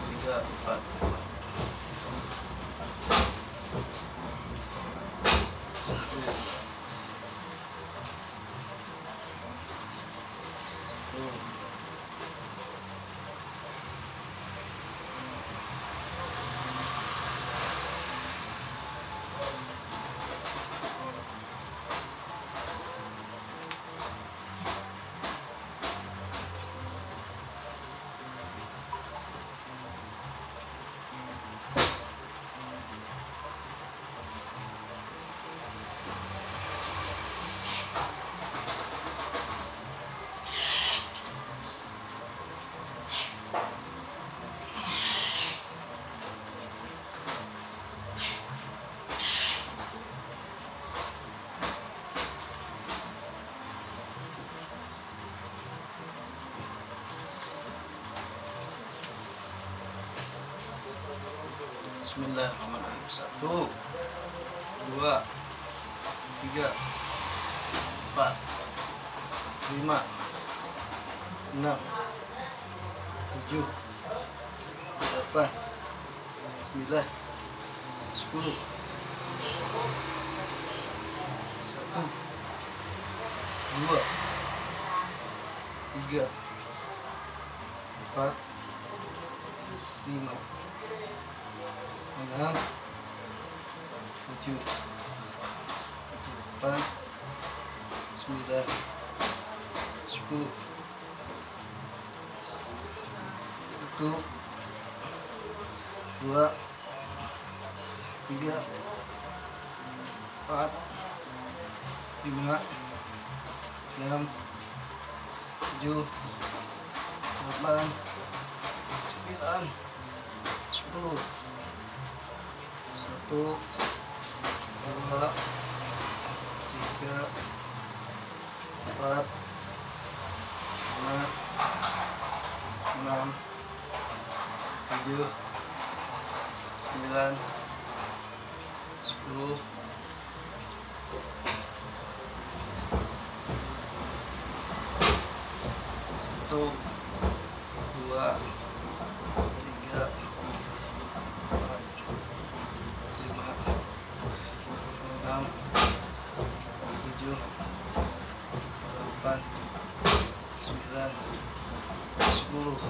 3, 4. 1. 1. Bismillahirrahmanirrahim. 1, 2, 3, 4, 5, 6, 7, 8, 9, 10. 1, 2, 3, 4, 5, 6, 7, 8, 9, 10. 1, 2, 3, 4, 5, 6, 7, 8, 9, 10. 1, 2, 3, 4, 5, 6, 7, 9, 10. 1, 2, 3, 4, 5, 6, 7, 8, 9, 10.